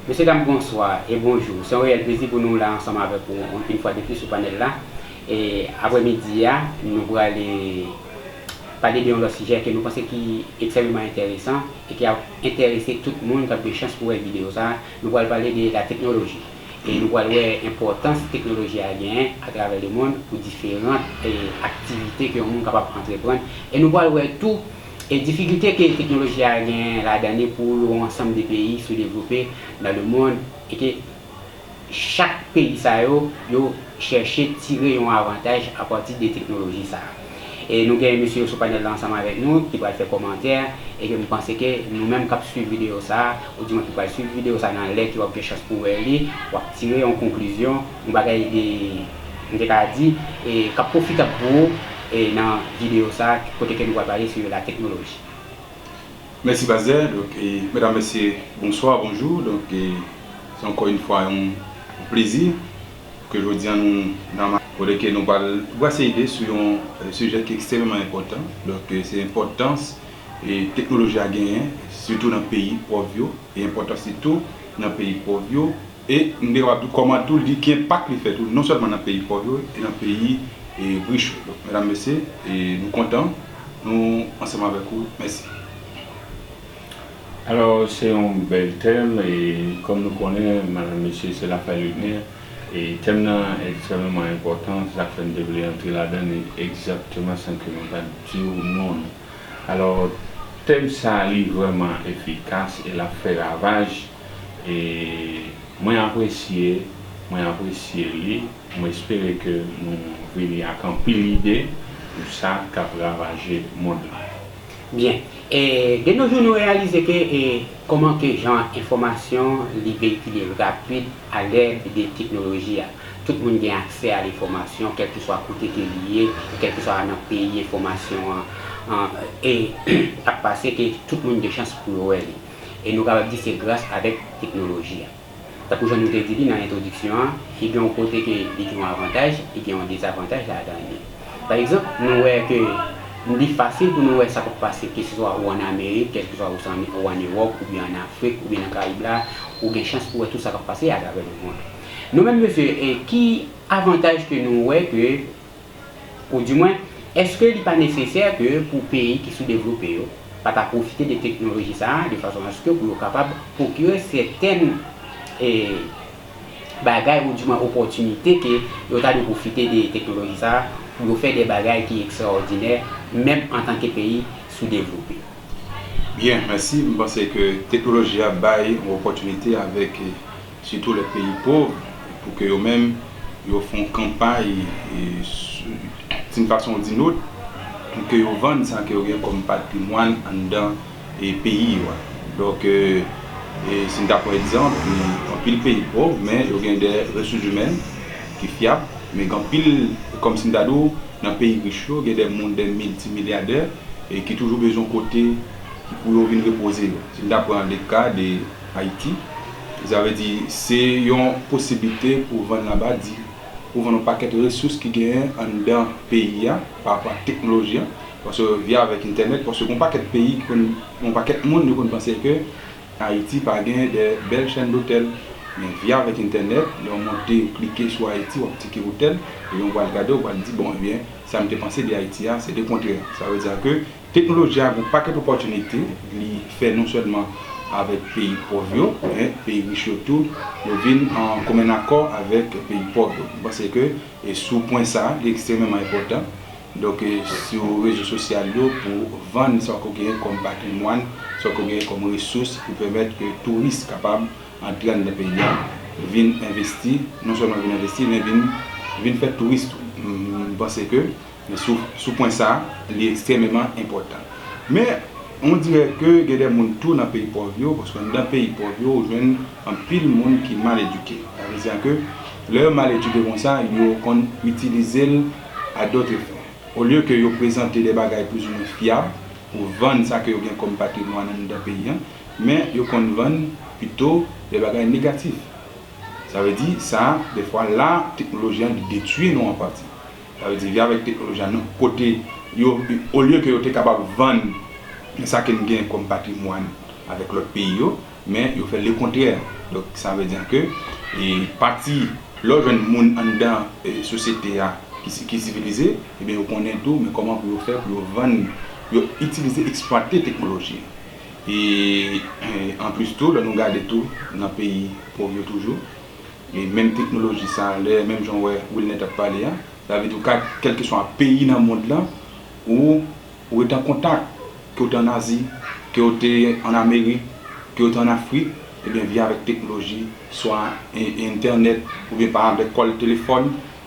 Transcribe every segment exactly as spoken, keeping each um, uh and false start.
Mesye dam, bonswa e bonjou. Se yon reyèl plezi pou nou la ansanm avèk ou yon fwa de plis sou panèl la. E aprèmidi a, nou prale pale de yon lòt sijè ke nou panse ki ekstrèmeman enteresan e ki ap enterese tout moun k ap gen chans pou wè videyo sa a. Nou pral pale de la teknoloji. E nou pral wè enpòtans teknoloji a genyen atravè lemond pou diferan, e, aktivite ke yon moun kapab antreprann. E nou pral wè tou, e, difikilte ke teknoloji a genyen ladan li pou yon ansanm de peyi soudevlope nan lemond, e ke chak peyi sa yo, yo chèche tire yon avantaj apati de teknoloji sa a. E nou gen mesye yo sou panèl la ansanm avèk nou ki pral fè kòmantè, e ke m panse ke nou menm k ap swiv videyo sa a, oudimwen ki pral swiv videyo sa a nan lè ke w ap gen chans pou wè li, w ap tire yon konklizyon, yon bagay de, m te ka di, e k ap pwofitab pou ou, e nan videyo sa a, kote ke nou pral pale sou la teknoloji. Mèsi Pastè. Donk, e, medam, mesye, bonswa, bonjou. Donk, e, se ankò yon fwa yon plezi ke jodi a nou nan ma-, kote ke nou pral brase ide sou yon, e, sijè ki ekstrèmeman enpòtan. Donk, e, se enpòtans, e, teknoloji a genyen, sitou nan peyi pòv yo, e enpòtans li tou nan peyi pòv yo, e m te kapab tou kòman tou li gen enpak li fè tou, non sèlman nan peyi pòv yo, e nan peyi, e, rich yo. Donk, medam, mesye, e nou kontan, nou ansanm avèk ou. Mèsi. Alò, se yon bèl tèm, e kòm nou konnen, madanm, mesye, se Lafay Ludner, e tèm nan ekstrèmeman enpòtan, sa fè n te vle antre ladan li egzakteman san ke nou pa di w non nou. Alò, tèm sa a, li vrèman efikas e l ap fè ravaj, e mwen apresye, mwen apresye li, mwen espere ke nou vini ak anpil ide pou sa k ap ravaje mond lan. Byen. E, de nos jours, nou reyalize ke, e, kòman ke jan enfòmasyon li veyikile rapid a lè de teknoloji a. Tout moun gen aksè a lenfòmasyon, kèlkeswa kote ke li ye, kèlkeswa nan peyi enfòmasyon an, an, e, ap pase, ke tout moun gen chans pou yo wè li. E nou kapab di se gras avèk teknoloji a. Tankou jan nou te di li nan entwodiksyon an, li gen yon kote ke li gen yon avantaj, li gen yon dezavantaj ladan li. Pa egzanp, nou wè ke li fasil pou nou wè sa k ap pase, keseswa ou ann Amerik, keseswa ou se ann, ou ann Ewòp, oubyen ann Afrik, oubyen nan Karayib la, ou gen chans pou wè tout sa k ap pase atravè lemond. Nou menm, mesye, e ki avantaj ke nou wè ke, oudimwen, èske li pa nesesè ke pou peyi ki soudevlope yo pa ta pwofite de teknoloji sa a, de fason aske pou yo kapab pwokire sètèn, e, bagay, oudimwen opòtinite ke yo ta dwe pwofite de teknoloji sa a pou yo fè de bagay ki ekstraòdinè, menm antanke peyi soudevlope? Byen, mèsi. M panse ke teknoloji a bay yon opòtinite avèk, e, sitou lè peyi pòv, pou ke yo menm, yo fè yon kanpay, e, s-, d'une façon ou d'une autre, pou ke yo vann sa ke yo gen kòm patrimwàn anndan, e, peyi yo a. Donk, e, e, si n ta pran egzanp, e, anpil peyi pòv, men yo gen de resous imèn ki fyab, men gen anpil, kòm si n ta di w, nan peyi rich yo, gen de moun, de miltimilyadè, e ki toujou bezwen kote pou yo vin repoze yo. Si n ta pran le ka de Ayiti, sa vle di se yon posiblite pou vann laba di, pou vann yon pakèt resous ki genyen anndan peyi a pa rapò ak teknoloji a, paske via avèk entènèt, paske gon pakèt peyi ki konn, gon pakèt moun yo konn panse ke Ayiti pa gen de bèl chèn dotèl. Men via avèk entènèt, lè w monte, klike sou Ayiti, w ap tcheke otèl, epi w pral gade, w pral di, bon, ebyen, sa m te panse de Ayiti a, se lekontrè. Sa vle di ke teknoloji a gen yon pakèt opòtinite, li fè non sèlman avèk peyi pòv yo, men peyi rich yo tou, yo vin an komen akò avèk peyi pòv yo. M panse ke, e sou pwen sa a, li ekstrèmeman enpòtan. Donk, e sou rezo sosyal yo, pou vann sa ke w genyen kòm patrimwàn, sa ke w genyen kòm resous, pou pèmèt ke touris kapab antre anndan peyi a, vin envesti, non sèlman vin envesti, men vin, vin fè touris tou. M, m panse ke, men sou, sou pwen sa a, li ekstrèmeman enpòtan. Men, on dirè ke gen de moun tou nan peyi pòv yo, paske anndan peyi pòv yo, ou jwenn anpil moun ki mal edike. Sa vle di ke, lè yo mal edike konsa, yo konn itilize l à d'autres fins. Olye ke yo prezante de bagay plizoumwen fyab pou vann sa ke yo gen kòm patrimwàn anndan peyi a, men yo konn vann pito de bagay negatif. Sa vle di, sa, defwa, la, teknoloji a, li detwi nou an pati. Sa vle di, via avèk teknoloji a, nou, kote yo, olye ke yo te kapab vann sa ke n gen kòm patrimwàn avèk lòt peyi yo, Men yo fè lekontrè. Donk, sa vle di ke e pati lè w jwenn moun anndan e sosyete a ki, ki sivilize, ebyen yo konnen tou men kòman pou yo fè pou yo vann, yo itilize, eksplwate teknoloji. E, e anplis tou, lè nou gade tou nan peyi pòv yo toujou, e menm teknoloji sa, lè menm jan w wè Wilner t ap pale a, sa vle di w ka, kèlkeswa peyi nan mond lan, ou ou rete an kontak, ke w te ann Azi, ke w te ann Amerik, ke w te ann Afrik, ebyen via avèk teknoloji, swa e- entènèt oubyen pa avèk kòl telefòn,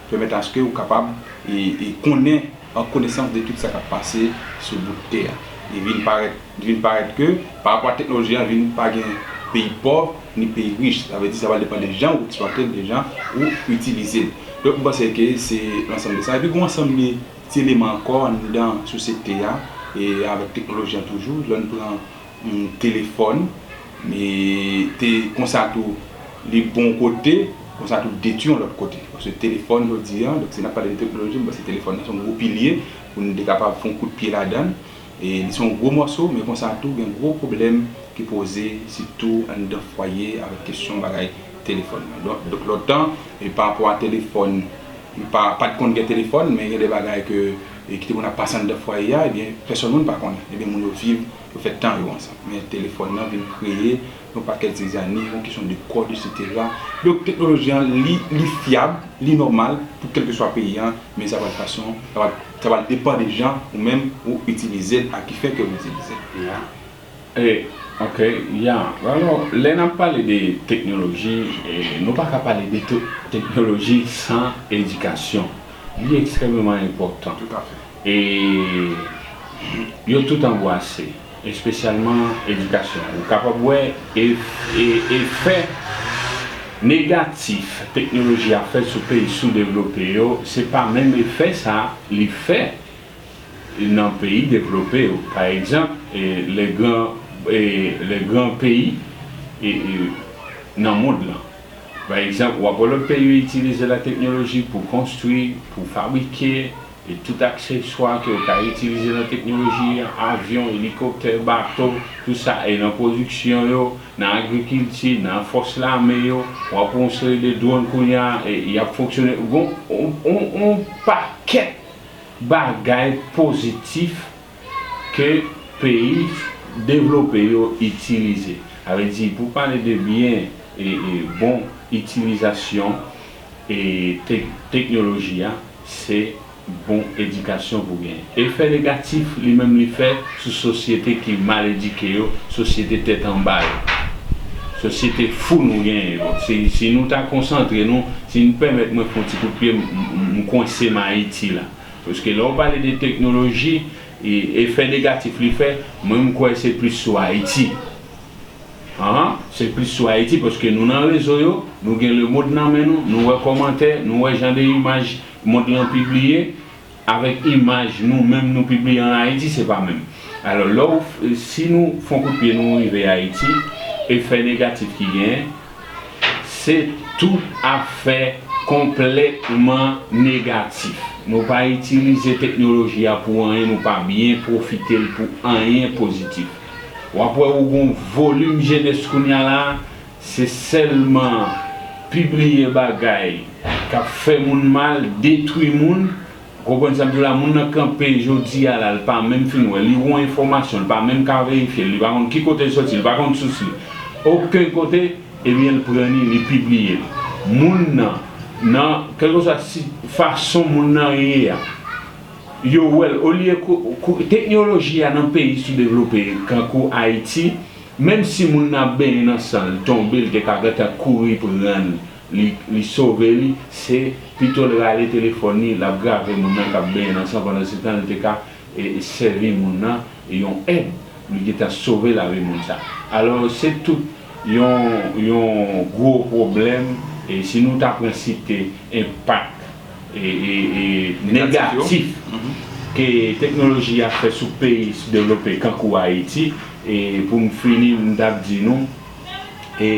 pèmèt aske ou kapab e- e konnen an konesans de tout sa k ap pase sou bout tè a. Li vin parèt, li vin parèt ke pa rapò a teknoloji a, vin pa gen peyi pòv ni peyi rich. Sa vle di sa pral depann de jan ou eksplwate l, de jan ou itilize l. Donk, m panse ke se lansanm de sa. Epi gen yon ansanm de ti eleman ankò anndan sosyete a, e avèk teknoloji an toujou, lè n pran mm, telefòn, e te konsa tou li bon kote, konsa tou detwi yon lòt kote. Paske telefòn jodi a, donk si n ap pale de teknoloji, m panse telefòn nan se yon gwo pilye pou n te kapab fè yon kout pye ladan l. E li se yon gwo mòso, men konsa tou gen gwo pwoblèm ki poze, sitou anndan fwaye avèk kesyon bagay telefòn nan. Donk, donk lontan, e pa rapò a telefòn, pa, pa t konn gen telefòn, men gen de bagay ke, e ki te konn ap pase anndan fwaye a, ebyen, pèsòn moun pa konnen. Ebyen, moun yo viv, yo fè tan yo ansanm. Men telefòn nan vin kreye yon pakèt zizani, yon kesyon de kòd, etsetera. Donk, teknoloji an, li, li fyab, li nòmal pou kèlkeswa peyi an, men sa pral fason, sa pral, sa pral depann de jan ou menm ou itilize l, a ki fen ke ou itilize l. Ya. E, ok, ya. Alò, lè n ap pale de teknoloji, e, nou pa ka pale de te- teknoloji san edikasyon. Li ekstrèmeman enpòtan. Toutafè. E yo tout anbwase, espesyalman edikasyon. Ou kapab wè e- e- efè negatif teknoloji a fè sou peyi soudevlope yo, se pa menm efè sa li fè nan peyi devlope yo. Pa egzanp, e, les grands, e, les grands pays, e, e, nan mond lan. Pa egzanp, w ap wè lòt peyi yo itilize lateknoloji pou konstwi, pou fabrike, e tout akseswa ke yo ka itilize nan teknoloji, avyon, elikoptè, bato, tout sa, e nan pwodiksyon yo, nan agrikilti, nan fòs lame yo, w ap wè yon seri de dwòn kounye a, e, y ap fonksyone. Gon, on, on, on pakèt bagay pozitif ke peyi devlope yo itilize. Sa vle di, pou pale de byen e, e bon itilizasyon e tek- teknoloji a, se bon edikasyon pou genyen. Efè negatif, li menm, li fè sou sosyete ki mal edike yo, sosyete tèt anba yo. Sosyete fou nou genyen yo. Si, si nou ta konsantre nou, si n pèmèt mwen fè yon ti kout pye, m- m- m kwense m Ayiti la. Paske lè w pale de teknoloji, e- efè negatif li fè, mwen m kwè se plis sou Ayiti. An, se plis sou Ayiti, paske nou nan rezo yo, nou gen lemond nan men nou, nou wè kòmantè, nou wè jan de imaj mond lan pibliye, avèk imaj nou menm nou pibliye an Ayiti, se pa menm. Alò, lè w f- si nou fè yon kout pye, nou rive Ayiti, efè negatif ki genyen, se tout afè konplètman negatif. Nou pa itilize teknoloji a pou anyen, nou pa byen pwofite l pou anyen pozitif. W ap wè ou gon volim jenès kounye a la, se sèlman pibliye bagay k ap fè moun mal, detwi moun. Ou konprann sa m di w la? Moun nan kanpe jodi a la, l pa menm fin wè, li wè yon enfòmasyon, l pa menm ka verifye l, li pa konn ki kote l soti, li pa konn sous li. Okenn kote, ebyen, l pran li, li pibliye l. Moun nan, nan kèlkeswa si- fason moun nan ye a, yo wè l, olye kou- kou- teknoloji a nan peyi soudevlope, kankou Ayiti, menm si moun nan ap benyen nan san l, tonbe, l te ka gentan kouri pran l, li, li sove li, se pito l rale telefòn li, l ap grave moun nan k ap benyen nan san, pandan se tan l te ka e, sèvi moun nan yon èd, li gentan sove lavi moun sa. Alò, se tout yon, yon gwo pwoblèm, e si nou ta pran site enpak e, e, e negatif ke teknoloji a fè sou peyi soudevlope kankou Ayiti, e pou m fini, m t ap di nou, e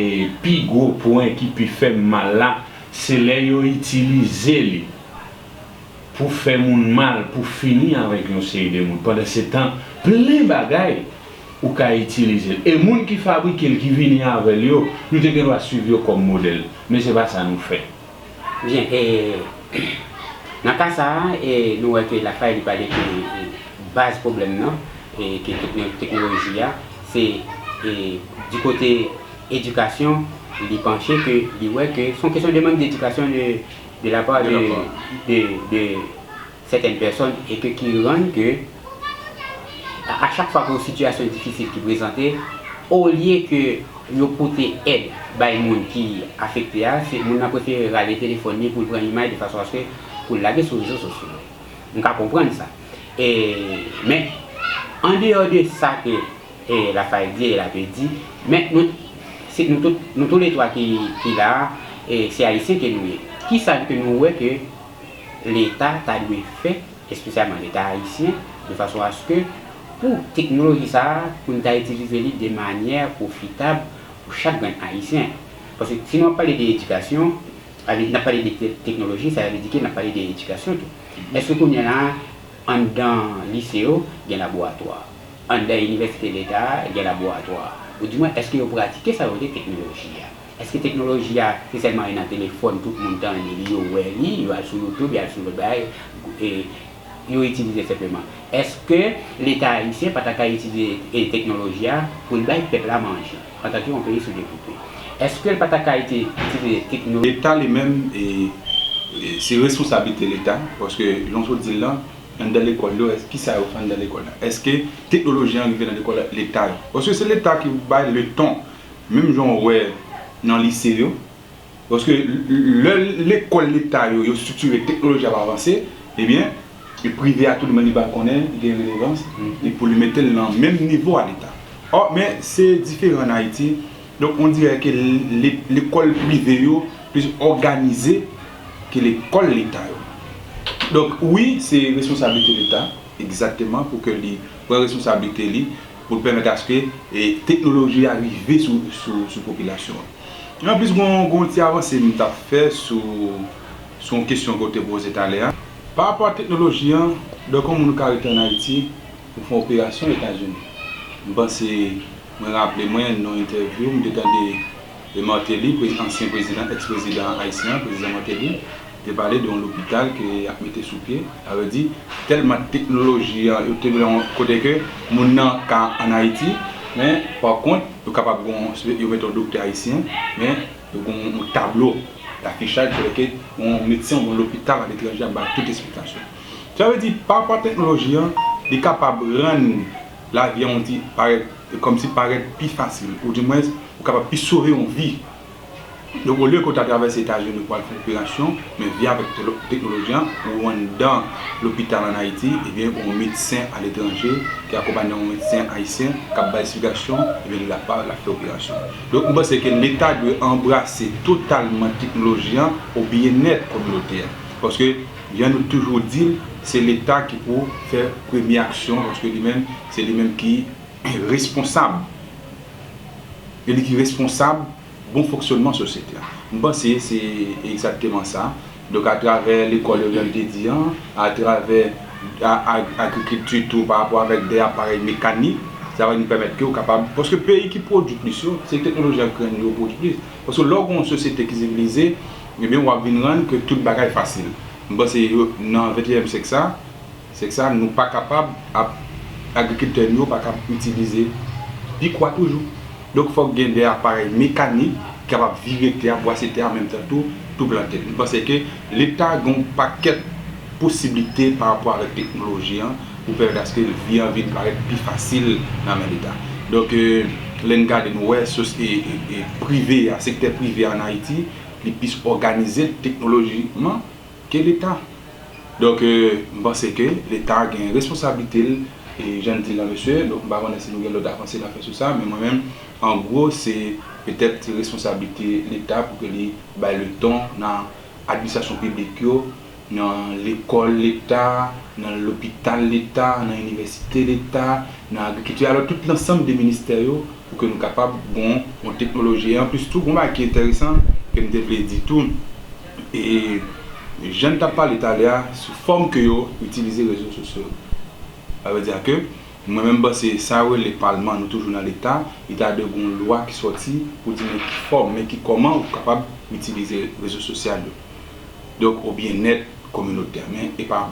pi gwo pwen ki pi fè m mal la, se lè yo itilize li pou fè moun mal, pou fini avèk yon seri de moun. Pandan se tan, plen bagay Ou ka itilize l. E moun ki fabrike l, ki vini avè l yo, nou te gen dwa swiv yo kòm modèl. Men se pa sa nou fè. Byen, e, nan ka sa a, e, nou wè ke Lafaille li pale ke, e, baz pwoblèm nan, e, ke tekno-, teknoloji a, se, e, di kote edikasyon, li panche ke, li wè ke se yon kesyon de mank d'edikasyon de, de la part de, de, de sètèn pèsòn e ke ki rann ke a, a chak fwa ke yon sitiyasyon difisil ki prezante, olye ke yo pote èd bay moun ki afekte a, se moun nan prefere rale telefòn li pou l pran imaj de fason aske pou l lage sou rezo sosyo yo. M ka konprann sa. E, men, andeyò de sa ke e Lafaille di e l ap di, men nou, se nou tout, nou toulètwa ki, ki la a, e se Ayisyen ke nou ye. Kisa ke nou wè ke Leta ta dwe fè, espesyalman Leta ayisyen, de fason aske pou teknoloji sa a, pou n ta itilize li de manyè pwofitab pou chak grenn Ayisyen? Paske si nou ap pale de edikasyon, ale, n ap pale de te-, teknoloji, sa vle di ke n ap pale de edikasyon tou. Èske kounye a la, anndan lise yo, gen laboratwa? Anndan inivèsite Leta a, gen laboratwa? Oudimwen, èske yo pratike sa yo rele teknoloji a? Èske teknoloji a, se sèlman e nan telefòn tout moun tande li, yo wè li, yo al sou YouTube, yo al sou lòt bagay, e, yo itilize senpleman? Èske Leta ayisyen pa ta ka itilize, e, teknoloji a pou l bay pèp la manje, antanke yon peyi soudevlope? Èske l pa ta ka iti-, itilize teknoloji? Leta li menm, e, e, se responsablite Leta, paske jan w sot di l lan, anndan lekòl yo, èske, kisa yo fè anndan lekòl la? Èske teknoloji an rive nan lekòl Leta yo? Paske se Leta ki bay letan, menm jan w wè nan lise yo, paske l-, lè lekòl Leta yo, yo estrikire, teknoloji ap avanse, ebyen, e prive a tou li menm li pral konnen, li gen relevans, e pou li mete l nan menm nivo a Leta. Ò, men se diferan an Ayiti. Donk, on dirè ke le-, lekòl prive yo plis òganize ke lekòl Leta yo. Donk, wi, se responsablite Leta, egzakteman, pou ke li pran responsablite li, pou l pèmèt aske, e, teknoloji a rive sou, sou, sou popilasyon an. Anplis, gon, gon ti avanse m t ap fè sou, sou yon kesyon ke w te poze talè a. Pa rapò a teknoloji an, donk, yon moun ou ka rete ann Ayiti, ou fè yon operasyon Etazini. M panse, mwen raple mwen, nan yon entèvyou, m te tande, e, Martelly, prez-, ansyen prezidan, èks prezidan ayisyen an, prezidan Martelly, te pale de yon lopital ke y ap mete sou pye. Sa vle di, tèlman teknoloji an, yo te vle yon kote ke moun nan ka ann Ayiti, men, pa kont, yo kapab gon, yo mete yon doktè ayisyen, men, yo gon yon tablo dafichaj, kote ke yon medsen, yon lopital aletranje ap bay tout esplikasyon. Sa vle di, pa rapò a teknoloji an, li kapab rann lavi an, on di, parèt, kòmsi parèt pi fasil, oudimwens, ou kapab pi sove yon vi. Donk, olye ke w ta travèse Etazini pou al fè operasyon, men via avèk telo-, teknoloji an, ou anndan lopital ann Ayiti, ebyen, ou yon medsen aletranje ki akonpaye yon medsen ayisyen k ap bay esplikasyon, ebyen, li la pa, l ap fè operasyon. Donk, m panse ke Leta dwe anbrase totalman teknoloji an o byennèt kominote a. Paske, jan nou toujou di l, se Leta ki pou fè premye aksyon, paske li menm, se li menm ki responsab. E li ki responsab bon fonksyònman sosyete a. M panse se egzakteman sa. Donk, atravè lekòl yo, jan m te di an, atravè a-, ag-, agrikilti tou, pa rapò avèk de aparèy mekanik, sa va vin pèmèt ke w kapab, paske peyi ki pwodui plis yo, se teknoloji ak grenn yo pwodui plis. Paske lè w gen yon sosyete ki sivilize, ebyen, w ap vin rann ke tout bagay fasil. M panse yo, nan ventenyèm syèk sa, se sa, nou pa kapab ap, agrikiltè nou yo pa kab itilize pikwa toujou. Donk, fòk gen de aparèy mekanik ki kapab vire tè a, bwase tè a, an menm tan tou, tou plante l. M panse ke Leta gen yon pakèt posiblite pa rapò avèk teknoloji an pou pèmèt aske vi an vin parèt pi fasil nan men Leta. Donk, e, lè n gade, nou wè sos-, e, e, e, prive a, sektè prive a ann Ayiti, li plis òganize teknolojikman ke Leta. Donk, e, m panse ke Leta gen responsablite l, e jan n di l lan, mesye, donk, m pa konnen si nou gen lòt avanse n a fè sou sa, men mwen menm, an gwo, se petèt se responsablite Leta pou ke li bay letan nan administrasyon piblik yo, nan lekòl Leta, nan lopital Leta, nan inivèsite Leta, nan agrikilti, alò tout lansanm de ministè yo, pou ke nou kapab gon yon teknoloji. E anplis tou, gon bagay ki enteresan ke m te vle di tou, e jan n t ap pale talè a, sou fòm ke yo itilize rezo sosyo yo. Sa vle di ke Mwen menm, m panse sa yo rele palman, nou toujou nan Leta, li ta dwe gen yon lwa ki sòti pou di men ki fòm, men ki kòman ou kapab itilize rezo sosyal yo. Donk, o byennèt kominotè, men e pa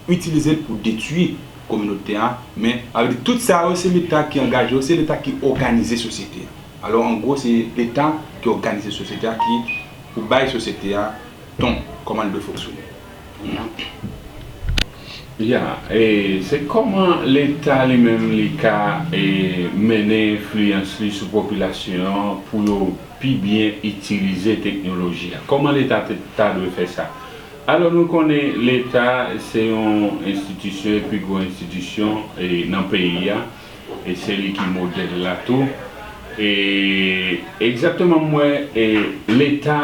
itilize l pou detwi kominote a, men avèk tout sa yo, se Leta ki angaje yo, se Leta ki òganize sosyete a. Alò, an gwo, se Leta ki òganize sosyete a, ki pou bay sosyete a ton, kòman l dwe fonksyone. Ya, e se kòman Leta li menm li ka e, mennen enfliyans li sou popilasyon an pou yo pi byen itilize teknoloji a? Kòman Leta te- ta dwe fè sa? Alò, nou konnen Leta se yon enstitisyon, e pi gwo enstitisyon e, nan peyi a, e se li ki modèl la tou. E egzakteman, m wè e, Leta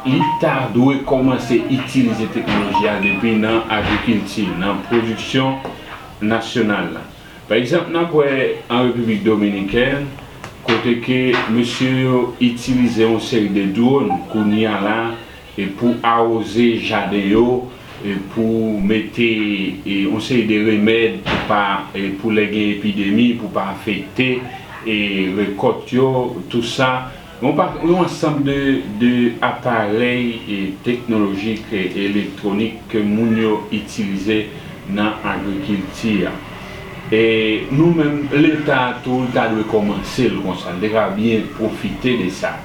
li ta dwe kòmanse itilize teknoloji a depi nan agrikilti, nan pwodiksyon nasyonal la. Pa egzanp, n ap wè an Repiblik Dominikèn, kote ke mesye yo itilize yon seri de dwòn kounye a la e pou awoze jaden yo, e pou mete e, yon seri de remèd pou pa e, pou lè gen epidemi, pou pa afekte e, rekòt yo, tou sa. Yon pa- yon ansanm de, de aparèy e, teknolojik e elektwonik ke moun yo itilize nan agrikilti a. E nou menm, Leta tou, li ta dwe kòmanse l konsa. L te ka byen pwofite de sa.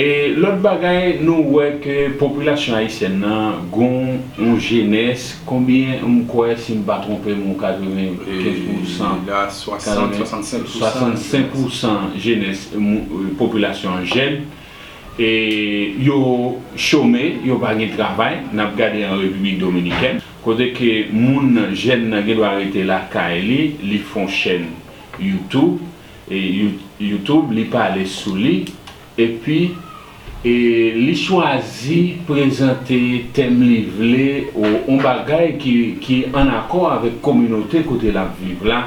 E lòt bagay, nou wè ke popilasyon ayisyèn nan gon yon jenès, konbyen, m kwè, si m pa twonpe m, yon katrevenkenz pousan, la, swasant, swasannsenk pousan. Swasannsenk pousan jenès, popilasyon an jèn, e yo chome, yo pa gen travay. N ap gade an Repiblik Dominikèn, kote ke moun nan, jèn nan, gen dwa rete lakay li, li fè yon chèn YouTube, e You- YouTube, li pale sou li, epi e li chwazi prezante tèm li vle, ou yon bagay ki, ki an akò avèk kominote kote l ap viv la,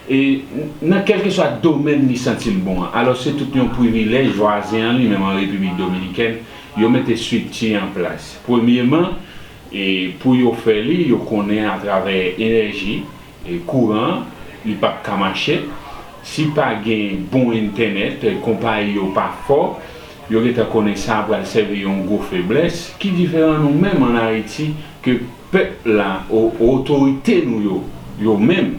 e nan kèlkeswa domèn li santi l bon an. Alò, se tout yon privilèj vwazen an li menm an Repiblik Dominikèn, yo mete estrikti an plas. Premyeman, e pou yo fè li, yo konnen atravè enèji, e kouran an, li p ap ka mache. Si pa gen bon entènèt, e konpayi yo pa fò, yo gentan konnen sa pral sèvi yon gwo feblès. Ki diferan nou menm an Ayiti, ke pèp la, o- otorite nou yo, yo menm,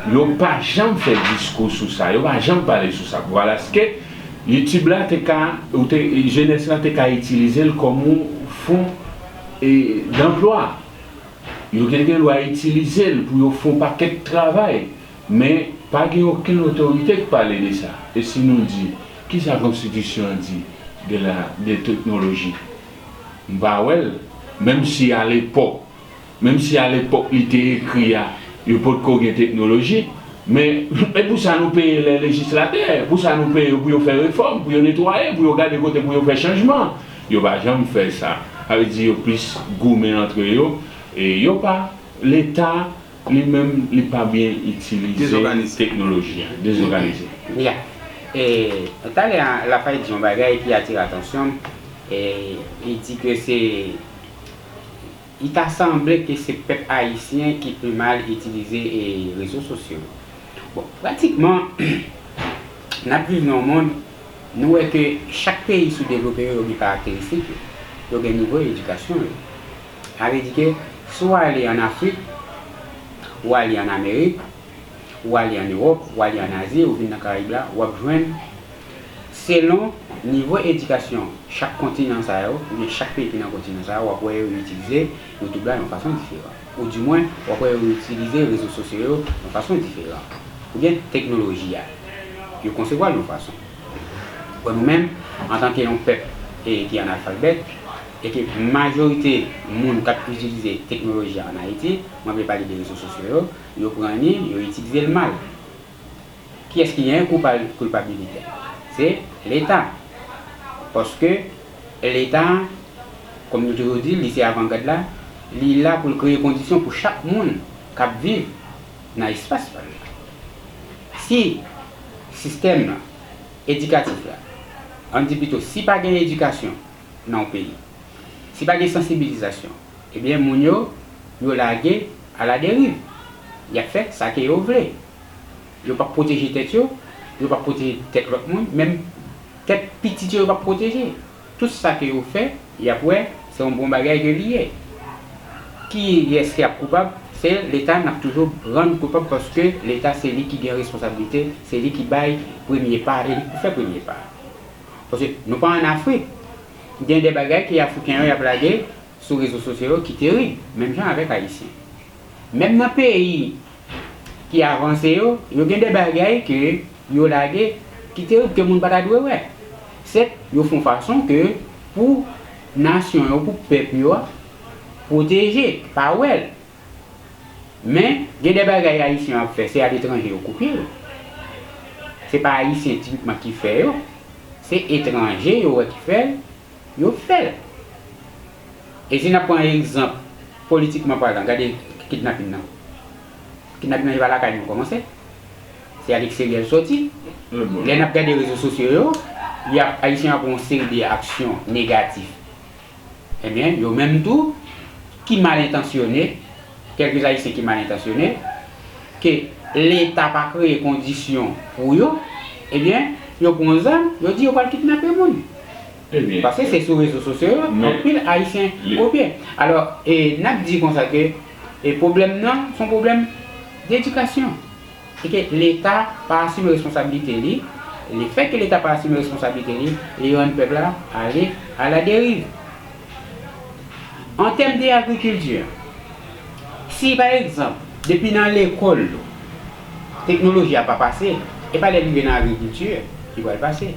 yo pa janm fè diskou sou sa, yo pa janm pale sou sa. Vwalaske YouTube la te ka, ou te, jenès la te ka itilize l kòm yon fon e, danplwa. Yo te gen dwa itilize l pou yo fè yon pakèt travay, men pa gen okenn otorite ki pale de sa. E si nou di, kisa konstitisyon an di de la, de teknoloji? M pa wè l. Menm si alepòk, menm si alepòk li te ekri a, yo potko gen teknoloji, men e pou sa nou peye lè lejislatè, pou sa nou peye yo pou yo fè refòm, pou yo netwaye, pou yo gade kote pou yo fè chanjman. Yo pa janm fè sa. Sa vle di yo plis goumen antre yo, e yo pa, Leta li menm, li pa byen itilize teknoloji a, dezòganize. Ya. E talè a, Lafay di yon bagay ki atire atansyon m, e li di ke se, li ta sanble ke se pèp ayisyen ki pi mal itilize e rezo sosyo yo. Bon, pratikman, n ap viv nan yon mond, nou wè ke chak peyi soudevlope yo, yo gen karakteristik yo, yo gen nivo edikasyon yo. Sa vle di ke si w ale ann Afrik, ou ale ann Amerik, ou ale ann Ewòp, ou ale ann Azi, ou vin nan Karayib la, w ap jwenn, selon nivo edikasyon chak kontinan sa yo, oubyen chak peyi ki nan kontinan sa yo, w ap wè yo itilize YouTube la yon fason diferan. Oudimwen, w ap wè yo itilize rezo sosyo yo yon fason diferan. Oubyen teknoloji a, yo konsevwa l yon fason. Bon, nou menm, antanke yon pèp e ki analfabèt, e ke majorite moun k ap itilize teknoloji a ann Ayiti, mwen vle pale de rezo sosyo yo, yo pran li, yo itilize l mal. Kiyès ki genyen koupab, koupabilite a? Se Leta. Paske Leta, kòm nou toujou di, li se avangad la, li la pou l kreye kondisyon pou chak moun k ap viv nan espas pa l la. Si sistèm nan, edikatif la, ann di pito, si pa gen edikasyon nan yon peyi, si pa gen sansibilizasyon, ebyen, moun yo, yo lage aladeriv. Y ap fè sa ke yo vle. Yo p ap pwoteje tèt yo, yo p ap pwoteje tèt lòt moun, menm tèt pitit yo, yo p ap pwoteje. Tout sa ke yo fè, y ap wè, se yon bon bagay ke li ye. Kiyès ki ap koupab? Se Leta, n ap toujou rann koupab paske Leta se li ki gen responsablite, se li ki bay premye pa e li ki pou fè premye pa. Paske nou pa ann Afrik. Gen de bagay ke Afriken yo y ap lage sou rezo sosyo yo ki terib, menm jan avèk Ayisyen. Menm nan peyi ki avanse yo, yo gen de bagay ke yo lage ki terib ke moun pa ta dwe wè. Sèt, yo fè yon fason ke pou nasyon yo, pou pèp yo a pwoteje, pa wè l. Men, gen de bagay Ayisyen ap fè, se aletranje yo kopye yo. Se pa Ayisyen tipikman ki fè yo, se etranje yo wè ki fè l, yo fè l. E si n ap pran egzanp politikman palan, gade kidnapin nan. Kidnapin nan se pa lakay nou kòmanse. Se a leksteryè l soti. Lè n ap gade rezo sosyo yo, y ap, Ayisyen ap yon seri de aksyon negatif. Ebyen, yo menm tou, ki mal entansyone, kèlke Ayisyen ki mal entansyone, ke Leta pa kreye kondisyon pou yo, ebyen, yo pran zam, yo di yo pral kidnape moun. Paske se sou rezo sosyo yo, anpil Ayisyen kopye. Alò, e, n ap di konsa ke, e, pwoblèm nan, se yon pwoblèm dedikasyon. E ke Leta pa asime responsablite li, lefètke Leta pa asime responsablite li, li rann pèp la ale a la deriv. An tèm de agrikilti, si pa egzanp, depi nan lekòl, teknoloji a pa pase, e pa lè l rive nan agrikilti, li pral pase.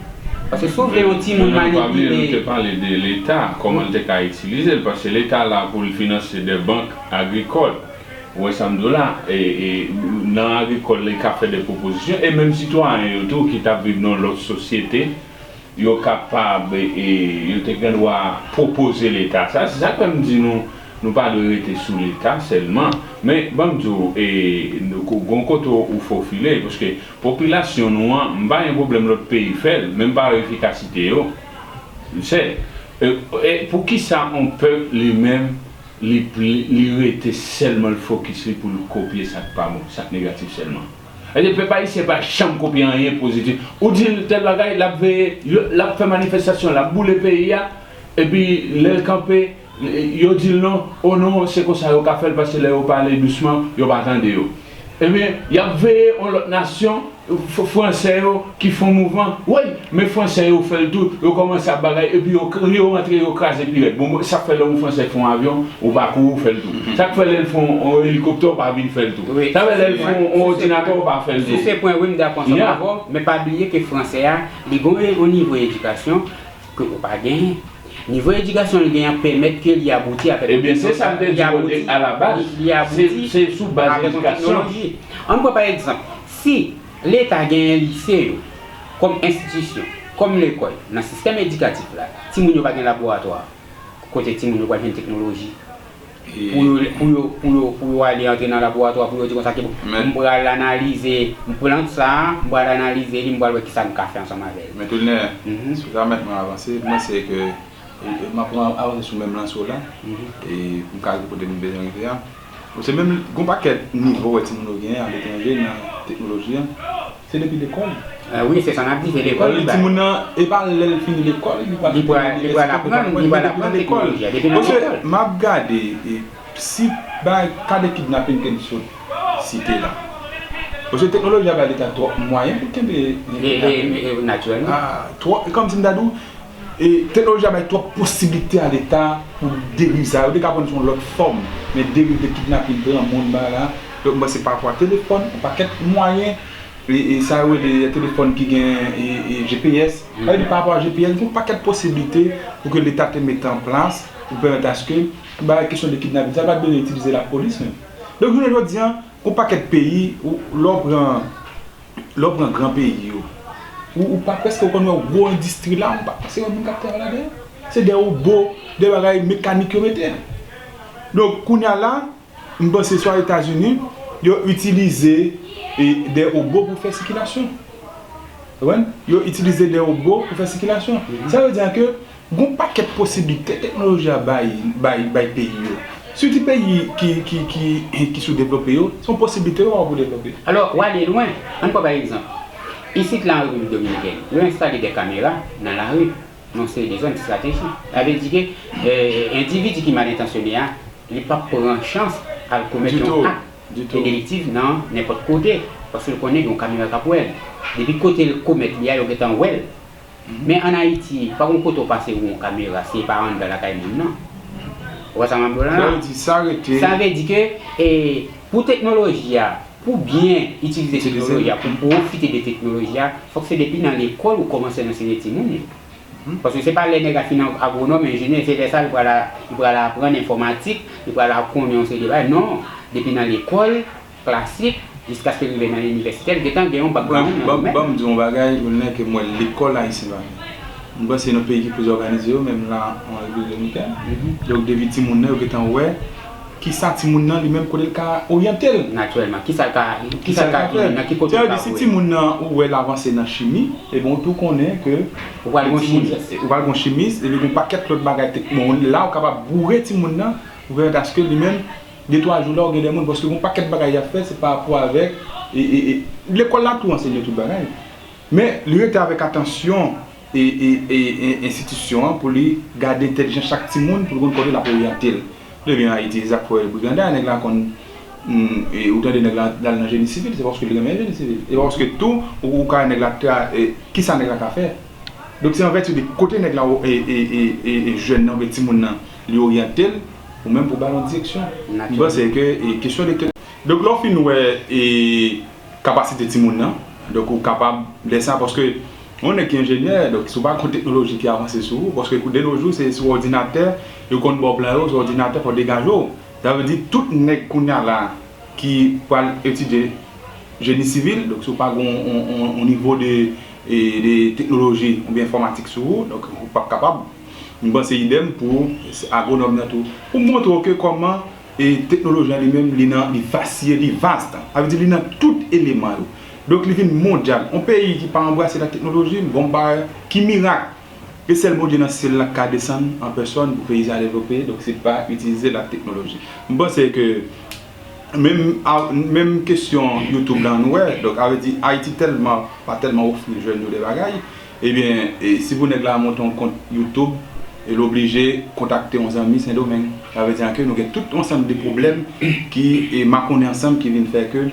Paske si w vle yon timoun manipile. Non, nou pa bliye, nou te pale de Leta, kòman l te ka itilize l, paske Leta la pou l finanse de bank agrikòl. Ou wè sa m di w la, e, e, nan agrikòl, li ka fè de pwopozisyon, e menm sitwayen yo tou ki t ap viv nan lòt sosyete, yo kapab, e, e, yo te gen dwa pwopoze Leta sa. Se sa k fè m di nou, nou pa dwe rete sou Leta sèlman. Men, ban m di w, e, nou, gon kote ou fofile, paske popilasyon nou an, m pa gen pwoblèm lòt peyi fè l, men m pa wè efikasite yo. Sè, e, e, poukisa yon pèp li menm, li pli, li rete sèlman l fokis li pou l kopye sa k pa bon, sa k negatif sèlman. Èske pèp ayisyen pa janm kopye anyen pozitif? Ou di l tèl bagay, l ap veye, l ap fè manifestasyon, l ap boule peyi a, epi lè l kanpe, yo di l non, o non, se konsa yo ka fè l, paske lè yo pale dousman, yo pa tande yo. Ebyen, y ap veye yon lòt nasyon, F-, Fransè yo ki fè yon mouvman, woy, men Fransè yo fè l tou, yo kòmanse ap bagay, epi yo, yo rantre, yo kraze pi rèd. Bon, sa k fè lè yon Fransè fè yon avyon, ou pa kouri, ou fè l tou. Sa k fè lè l fè yon, yon elikoptè, ou pa vin fè l tou. Sa k fè lè l fè yon, yon òdinatè, ou pa fè l tou. Sou se pwen, wi, m dakò ansanm avè w, men pa bliye ke Fransè a, li gen yon nivo edikasyon ke ou pa genyen. Nivo edikasyon li genyen an pèmèt ke li abouti avèk. Ebyen, se sa m te di w alabaz. Li, li abouti avèk yon teknoloji. Ann pran pa egzanp, si Leta genyen lise yo kòm enstitisyon, kòm lekòl, nan sistèm edikatif la, timoun yo pa gen laboratwa kote timoun yo pral jwenn teknoloji pou yo, pou yo, pou yo, pou yo ale antre nan laboratwa, pou yo di konsa ke bon, m pral analize plant sa a, m pral analize li, m pral wè kisa m ka fè ansanm avè l. Men Tolner, si w pèmèt mwen avanse, mwen se ke E, e, m ap pran avanse sou menm lanse w la, e pou m ka rive kote m bezwen rive a. Paske menm gon pakèt nivo wè timoun yo genyen aletranje nan teknoloji a, se depi lekòl. Wi, se sa n ap di, se lekòl li bay. Timoun nan, e pa lè l fini lekòl, li pral, li pral aprann, li pral aprann teknoloji a depi nan lekòl. Paske m ap gade, e, si bay ka de kidnapin ke n sot site la. Paske teknoloji a bay Leta twòp mwayen pou kenbe nèg kidnape. Natirèlman. Twòp, e kòmsi m ta di w, E teknoloji a bay twòp posiblite a Leta pou deriv sa. Yo te ka pran l sou yon lòt fòm, men deriv de kidnapin, pran moun, bagay la. Donk, mwen se parapò a telefòn, yon pakèt mwayen, e, e sa yo rele telefòn ki gen, e, e, G P S. Sa vle di parapò a G P S, gen yon pakèt posiblite pou ke Leta te mete an plas pou pèmèt aske bagay kesyon de kidnapin sa pa t bezwen itilize lapolis menm. Donk, jounen jodi a, gon pakèt peyi, ou, lè w pran Lè w pran gran peyi yo, ou, ou pa prèske ou konn wè gwo endistri la, ou pa prèske wè moun k ap travay ladan yo. Se de wobo, de bagay mekanik yo mete. Donk, kounye a la, m panse swa Etazini, yo itilize, e, de wobo pou fè sikilasyon. Ou konprann? Yo itilize de wobo pou fè sikilasyon. Sa vle di ke gon pakèt posiblite teknoloji a bay, bay, bay peyi yo. Sirtou peyi ki, ki, ki, ki soudevlope yo, se yon posiblite yo pou devlope. Alò, w ale lwen, ann pran pa egzanp. Isit la, an Repiblik Dominikèn, yo enstale de kamera nan lari, nan yon seri de zòn estrateji. Sa vle di ke, eh, endividi ki mal entansyone a, li p ap pran chans al komèt yon ak deliktif nan nenpòt kote, paske l konnen gen yon kamera k ap wè l. Depi kote l komèt li a, yo gentan wè l. Men ann Ayiti, pa gen kote w pase ou yon kamera, si e pa anndan lakay moun nan. Ou wè sa m ap di w la? Sa vle di, sa rete. Sa vle di ke, eh, pou teknoloji a, pou byen itilize teknoloji a, pou pwofite de teknoloji a, fòk se depi nan lekòl ou kòmanse anseye timoun yo. Paske se pa lè nèg la fin agwonòm, enjenyè, se lè sa a li pral, li pral aprann enfòmatik, li pral konnen yon seri de bagay. Non, depi nan lekòl klasik, jiskaske l rive nan inivèsitè, l gentan gen yon background nan domèn. Ban m di yon bagay, Wilner, ke m wè lekòl ayisyen pa gen. M panse nan peyi ki plis òganize yo, menm la, an Repiblik Dominikèn. Donk, depi timoun nan, yo gentan wè kisa timoun nan, li menm, kote l ka oryante l. Natirèlman, kisa l ka, kisa l ka fè, nan ki kote l ka voye. Sa vle di, si timoun nan, ou wè l avanse nan chimi, ebyen, ou tou konnen ke ou pral gon chimis. Ou pral gon chimis, epi gon pakèt lòt bagay, bon, la, ou kapab boure timoun nan, pou pèmèt aske li menm, de twa jou la, ou gen de moun, paske gon pakèt bagay y ap fè, se pa rapò avèk, e, e, e, lekòl la tou ansenye tout bagay. Men, li rete avèk atansyon e, e, e, e enstitisyon an pou li gade entèlijans chak timoun, pou l konn kote l ap oryante l. Ebyen, Ayiti, se sa k fè Briganda, nèg la konn, mm, e, ou tande nèg la, l al nan jeni sivil, se paske li renmen jeni sivil. E paske tou, ou, ou ka wè nèg la, tra, e, kisa nèg la ka fè. Donk, se an vèti de kote nèg la, e, e, e, e, e jèn nan, oubyen timoun nan, li oryante l, ou menm pou ba l yon direksyon. M panse ke, e, kesyon de ke, donk, lè w fin wè, e, kapasite timoun nan. Donk, ou kapab lè sa, paske yon nèg ki enjenyè, donk, si w pa gon teknoloji ki avanse sou ou, paske de nos jours, se sou òdinatè, yo konn ba w plan yo, sou òdinatè, fò w degaje w. Sa vle di, tout nèg kounye a la ki pral etidye jeni sivil, donk, si w pa gon on, on, on nivo de, e, de teknoloji oubyen enfòmatik sou ou, donk, ou p ap kapab. M panse idèm pou agwonòm nan tou. Pou montre w ke kòman e teknoloji an li menm, li nan, li vasiye, li vast. Sa vle di, li nan tout eleman yo. Donk, li vin mondyal. Yon peyi ki pa anbrase la teknoloji, bon, bagay, ki mirak? E sèl Bondye nan syèl la k ka desann an pèsòn pou peyi sa devlope, donk se pa itilize la teknoloji. M panse ke menm, a, menm kesyon YouTube la, nou wè, donk, sa vle di, Ayiti tèlman, pa tèlman ofri jèn yo de bagay, Ebyen, e, si pou nèg la monte yon kont YouTube, e l oblije kontakte yon zanmi Sendomeng. Sa vle di ke nou gen tout yon ansanm de pwoblèm ki, e, makonnen ansanm ki vin fè ke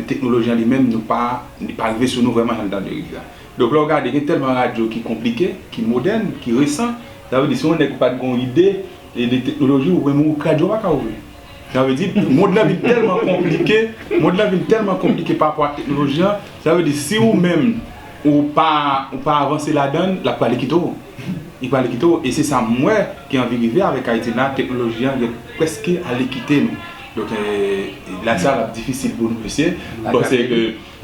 teknoloji an li menm, nou pa, li pa rive sou nou vrèman jan l ta dwe rive a. Donk, lè w gade, gen tèlman radyo ki konplike, ki modèn, ki resan. Sa vle di, si yon nèg ou pa t gen yon ide, e, de teknoloji, ou menm ou radyo pa ka ouvri. Sa vle di, mond lan vin tèlman konplike, mond lan vin tèlman konplike pa rapò ak teknoloji an, sa vle di, si ou menm, ou pa, ou pa avanse ladan l, l ap prale kite w. Li prale kite w, e se sa m wè ki anvi rive avèk Ayiti la, teknoloji an gen prèske ale kite nou. Donk, e, la sa l ap difisil pou nou, mesye. M panse ke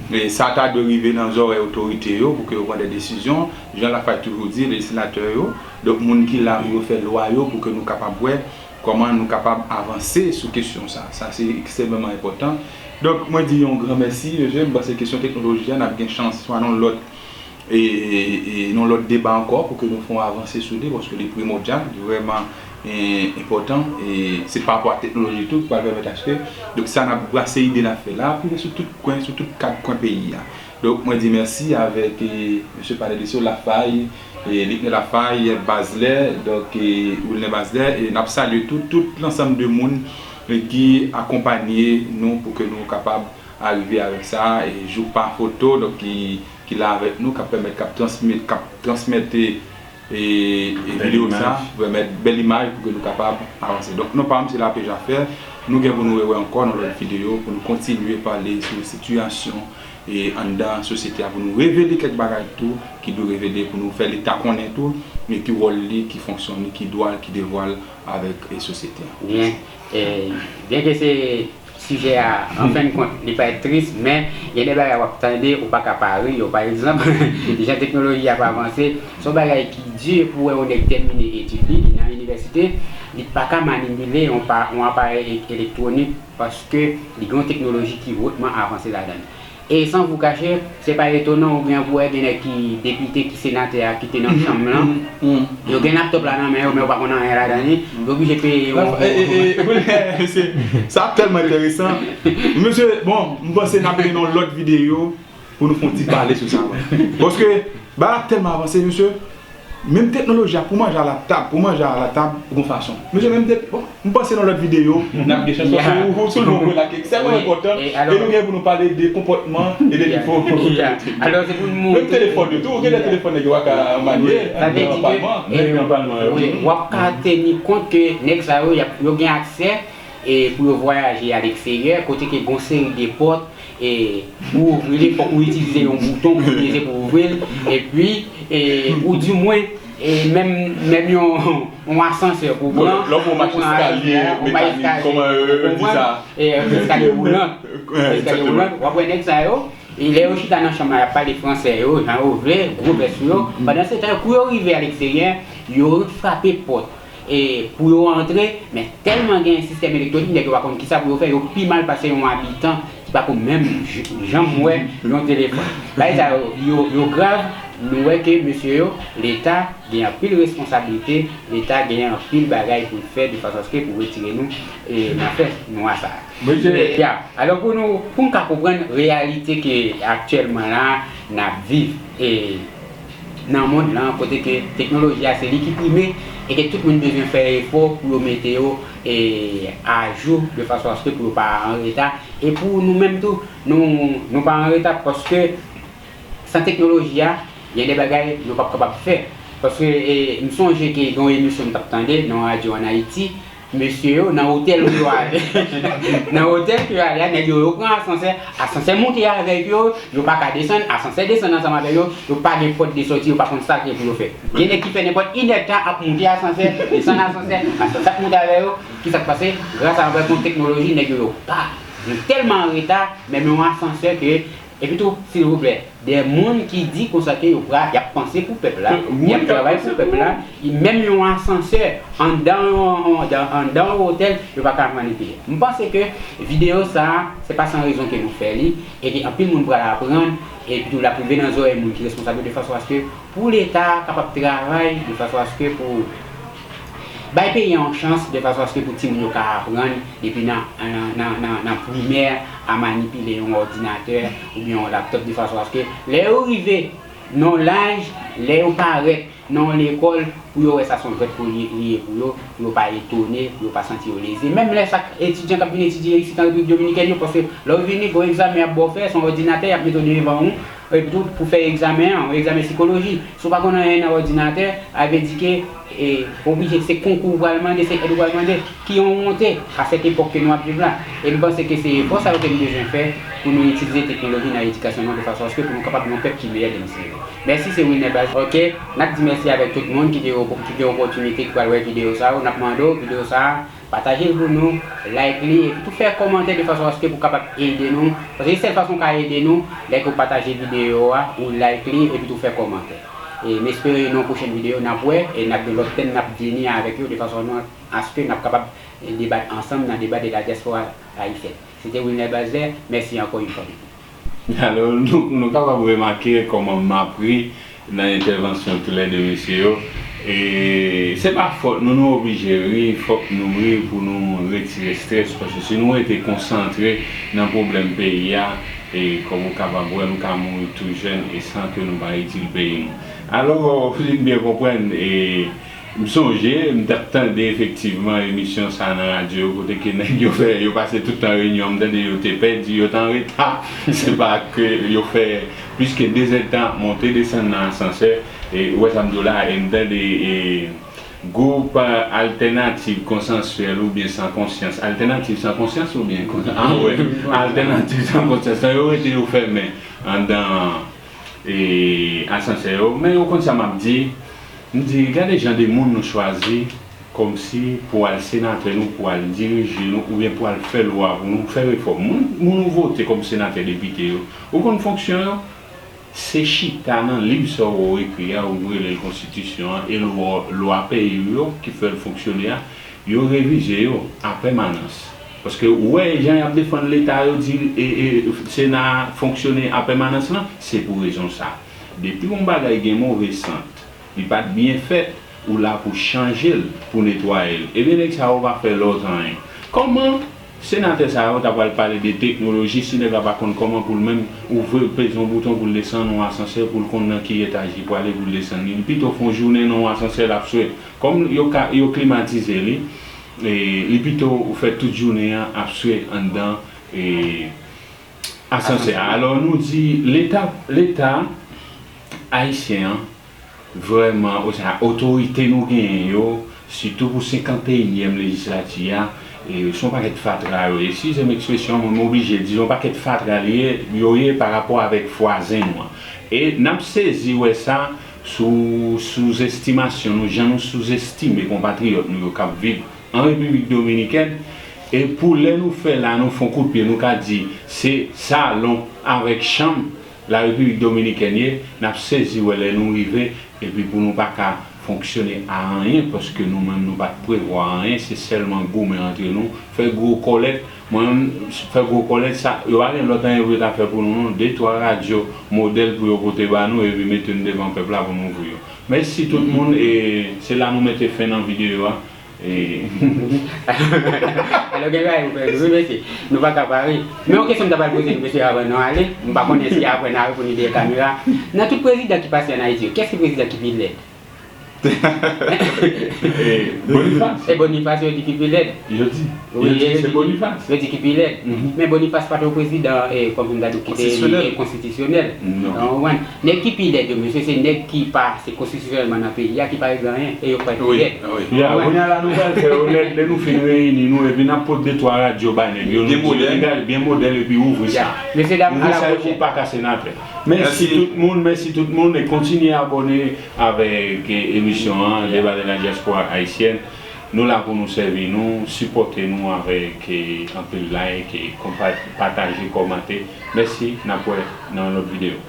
E sa ta dwe rive nan zòrèy otorite yo pou ke yo pran de desizyon. Jan Lafaille toujou di, legislatè yo, donk moun ki la pou yo fè lwa yo pou ke nou kapab wè kòman nou kapab avanse sou kesyon sa. Sa se ekstrèmeman enpòtan. Donk, mwen di yon gran mèsi, mesye. M panse kesyon teknoloji a, n ap gen chans swa nan lòt, e, e, e nan lòt deba ankò pou ke nou fè yon avanse sou li, paske li primòdyal, li vrèman e, enpòtan, e se pa rapò a teknoloji tou ki pral pèmèt achte. Donk, sa n ap brase ide n ap fè la, pou sou tout kwen, sou tout kat kwen peyi a. Donk, mwen di mèsi avèk, e, mesye panèlis yo, Lafaille, e, Likner Lafaille, Bazelais, donk, e, Wilner Bazelais, e n ap salye tout, tout lansanm de moun, e, ki akonpanye nou pou ke nou kapab arive avèk sa, e, Joupa Foto, donk, ki, ki la avèk nou, k ap pèmèt, k ap transmèt, k ap transmèt, e, e, e videyo sa, remèt bèl imaj pou ke nou kapab avanse. Donk, non pa m se Lapé Jafè. Nou gen pou nou rewè ankò nan lòt videyo pou nou kontinye pale sou sitiyasyon, e, anndan sosyete a, pou nou revele kèk bagay tou ki dwe revele, pou nou fè Leta konnen tou, men ki wòl li, ki fonksyon li, ki dwa l, ki devwa l avèk, e, sosyete a. Byen. E, byenke se sijè a, an fen de kont, li parèt tris, men gen de bagay w ap tande, ou pa ka pa ri yo. Pa egzanp, jan teknoloji ap avanse, se yon bagay ki di pou wè yon nèg tèmine etid li, li nan inivèsite, li pa ka manipile yon pa, yon aparèy e-, elektwonik paske li gen yon teknoloji ki wotman avanse ladan l. E sans vous cacher, se pa etonan ou gen pou wè gen nèg ki depite, ki senatè a, ki te nan chanm lan. Yo gen laptop la nan men yo, men yo pa konn anyen ladan li. Yo oblije peye yon. Sa ap tèlman enteresan. Mesye, bon, m panse n ap gen yon lòt videyo pou nou fè yon ti pale sou sa. Paske, bagay la tèlman avanse, mesye. Menm teknoloji a pou manje alatab, pou manje alatab, gon fason. Mesye, menm de, bon, m panse nan lòt videyo, n ap gen chans pou, pou soulve yon pwen la ki ekstrèmman enpòtan, e nou gen pou nou pale de konpòtman e de defo. Menm telefòn yo tou, ou gen de telefòn nèg yo pa ka manye nan palman. W ap ka teni kont ke nèg sa yo, yo gen aksè e pou yo vwayaje aleksteryè, kote ke gon seri de pòt e pou ouvri li, fòk ou itilize yon bouton pou peze pou ouvri l, epi e ou di mwen e menm menm yon yon asansè pou pran, lè w pran yon mach eskalye mekanik, kòman yo di sa? Eskalye woulan. Eskalye woulan, w ap wè nèg sa yo, e lè yo chita nan chanm la, y ap pale fransè yo, jan yo vle, gwo vès sou yo. Pandan se tan, kou yo rive aleksteryè, yo frape pòt e pou yo antre, men tèlman gen sistèm elektwonik, nèg yo pa konn kisa pou yo fè, yo pi mal pase yon abitan ki pako menm janm wè yon telefòn. Bagay sa yo, yo, yo grav, nou wè ke mesye yo, Leta gen anpil responsablite, Leta gen anpil bagay pou l fè de fason aske pou retire nou e nan fè nwa sa a. Ya, alò pou nou, pou n ka konprann reyalite ke aktyèlman la n ap viv e nan mond lan, kote ke teknoloji a se li ki prime e ke tout moun bezwen fè efò pou yo mete yo e ajou de fason aske pou yo pa an reta. E pou nou menm tou, nou, nou pa an reta paske san teknoloji a, gen de bagay nou p ap kapab fè. Paske e, m sonje ke gen yon emisyon m t ap tande nan yon radyo ann Ayiti, mesye yo nan otèl pou yo ale. Nan otèl pou yo ale a, nèg yo, yo pran asansè, asansè moute avèk yo, yo pa ka desann, asansè desann ansanm avèk yo, yo pa gen pòt de sòti, yo pa konn sa ke pou yo fè. Gen nèg ki fè nenpòt inèdtan ap moute asansè, desann asansè, asansè ap moute avèk yo, kisa k pase? Gras avèk yon teknoloji, nèg yo, yo pa, nou tèlman an reta, menm yon asansè ke, epi tou, silvouplè, de moun ki di konsa ke yo pra, y ap panse pou pèp la, y ap travay pou pèp la, menm yon asansè anndan yon, anndan yon otèl, yo pa ka manipile. M panse ke videyo sa a, se pa san rezon ke nou fè li, e ke anpil moun pral aprann, epi tou l ap rive nan zòrèy moun ki responsab yo, de fason aske pou Leta kapab travay, de fason aske pou bay peyi a yon chans, de fason aske pou timoun yo ka aprann depi nan, nan, nan, nan, nan primè a manipile yon òdinatè oubyen yon laptòp, de fason aske lè yo rive nan yon laj, lè yo parèt nan yon lekòl, pou yo wè sa se yon jwèt pou li, li ye pou yo, pou yo pa etone, pou yo pa santi yo leze. Menm lè sa k etidyan k ap vin etidye isit an Repiblik Dominikèn yo, paske lè w vini, gon egzamen y ap ba w fè, se yon òdinatè y ap mete w devan ou, epi tou pou fè egzamen an, yon egzamen sikoloji. Si w pa konn anyen nan òdinatè, a vle di ke e, oblije se konkou w pral mande, se èd ou pral mande. Ki yon wonte a sèt epòk ke nou ap viv la. E m panse ke se efò sa yo ke nou bezwen fè pou nou itilize teknoloji nan edikasyon nou de fason aske pou nou kapab yon pèp ki meyè demen se yo. Mèsi, se Wilner Baz. Ok, n ap di mèsi avèk tout moun ki te, ki gen opòtinite ki pral wè videyo sa yo. N ap mande w videyo sa a, pataje l pou nou, like li, epi tou fè kòmantè de fason aske pou kapab ede nou. Paske se sèl fason w ka ede nou, lè ke w pataje videyo a, ou like li, epi tou fè kòmantè. E m espere nan yon pwochèn videyo n ap wè, e n ap gen lòt tèm n ap vini avèk yo de fason nou, aske n ap kapab debat ansanm nan deba de la diaspora ayisyèn. Se te Wilner Bazel, mèsi ankò yon fwa de plis. Alò, nou, nou kapab remake kòman m ap ri nan entèvansyon toulède mesye yo. E se pa fòt nou, nou oblije ri, fòk nou ri pou nou retire estrès, paske si nou rete konsantre nan pwoblèm peyi a, e kòm ou kapab wè, nou ka mouri tou jèn e san ke nou pa itil peyi nou. Alò, si m byen konprann, e m sonje, m t ap tande efektivman emisyon sa nan radyo yo, kote ke nèg yo fè, yo pase tout tan reyinyon, m tande yo te pèdi, yo t anreta. Se pa ke yo fè plis ke de zèdtan ap monte, desann nan asansè, e ou wè sa m di w la, e m tande, e, gwoup, e, altènativ konsansyèl oubyen san konsyans. Altènativ san konsyans oubyen konsa? A wè, altènativ san konsyans. Sa yo rete yo fèmen anndan, e, asansè yo. Men ou konn sa m ap di? M di, gade jan de moun nou chwazi kòmsi pou al senatè nou, pou al dirije nou, oubyen pou al fè lwa pou nou, fè refòm. Moun, moun ou vote kòm senatè, depite yo, ou konn fonksyon yo? Se chita nan liv sa w wè w ekri a, ou rele l konstitisyon an, e lwa, lwa peyi w yo ki fè l fonksyone a, yo revize yo a pèmanans. Paske ou wè jan y ap defann Leta yo di e, e, Sena a fonksyone an pèmanans lan, se pou rezon sa. Depi yon bagay gen move sant, li pa t byen fèt, ou la pou chanje l, pou netwaye l. Ebyen nèg sa yo pa fè lòt anyen. Kòman senatè sa yo ta pral pale de teknoloji si nèg la pa konn kòman pou l menm ouvri, peze yon bouton pou l desann yon asansè, pou l konn nan ki etaj li prale pou l desann li? Li pito fè yon jounen nan yon asansè l ap swe. Kòm yo ka, yo klimatize li, e, li pito fè tout jounen an ap swe anndan, e, asansè a. Alò nou di Leta, Leta ayisyen an, vrèman, oswa otorite nou genyen yo, sitou pou senkanteyinyèm lejislati a, e, se yon pakèt fatra yo ye. Eskize m ekspresyon an, mwen m oblije di, se yon pakèt fatra li ye, yo ye pa rapò avèk vwazen nou an. E n ap sezi wè sa sou souzestimasyon nou, jan nou souzestime konpatriyòt nou yo k ap viv an Repiblik Dominikèn. E pou lè nou fè la, nou fè yon kout pye, nou ka di se salon avèk chanm la Repiblik Dominikèn ye, n ap sezi wè lè nou rive, epi pou nou pa ka fonksyone a anyen, paske nou menm nou pa t prevwa anyen, se sèlman goumen antre nou, fè gwo kòlèt, mwen menm, fè gwo kòlèt, sa, yo pa gen lòt anyen pou yo ta fè pou nou non, de twa radyo modèl pou yo pote ba nou, epi mete n devan pèp la pou nou ouvri yo. Mèsi tout moun, e se la nou mete fen nan videyo a. E alò gen bagay pou fè wi mesye. Nou pa ka pare. Men yon kesyon m ta pral poze nou mesye avan nou ale. M pa konnen si apre n a reponn li dèyè kamera. Nan tout prezidan ki pase ann Ayiti yo, kiyès ki prezidan ki pi lèd? E Boniface. E Boniface yo di ki pi lèd. Yo di. Wi, yo di se Boniface. Yo di ki pi lèd. Men Boniface pa t yon prezidan, e, kòm m ta di w, ki te eli, e, konstitisyonèl. Non. Ou konprann? Nèg ki pi lèd yo, mesye, se nèg ki pa, se konstitisyonèlman nan peyi a, ki pa regle anyen, e yo kwè ki lèd. Wi, wi. Ya, kounye a la nou pral fè yo lèd, lè nou fin reyini nou, epi n ap pot de twa radyo bay nèg yo, nou di yo degaj byen modèl, epi ouvri sa. Mesye dam, ouvri sa epi w pa ka senatè. Mèsi tout moun, mèsi tout moun, e kontinye abòne avèk, e, emisyon an, Deba de la Diaspora Haïtienne. Nou la pou nou sèvi nou, sipòte nou avèk, e, anpil like, e, konpa-, pataje, kòmante. Mèsi, n ap wè nan lòt videyo.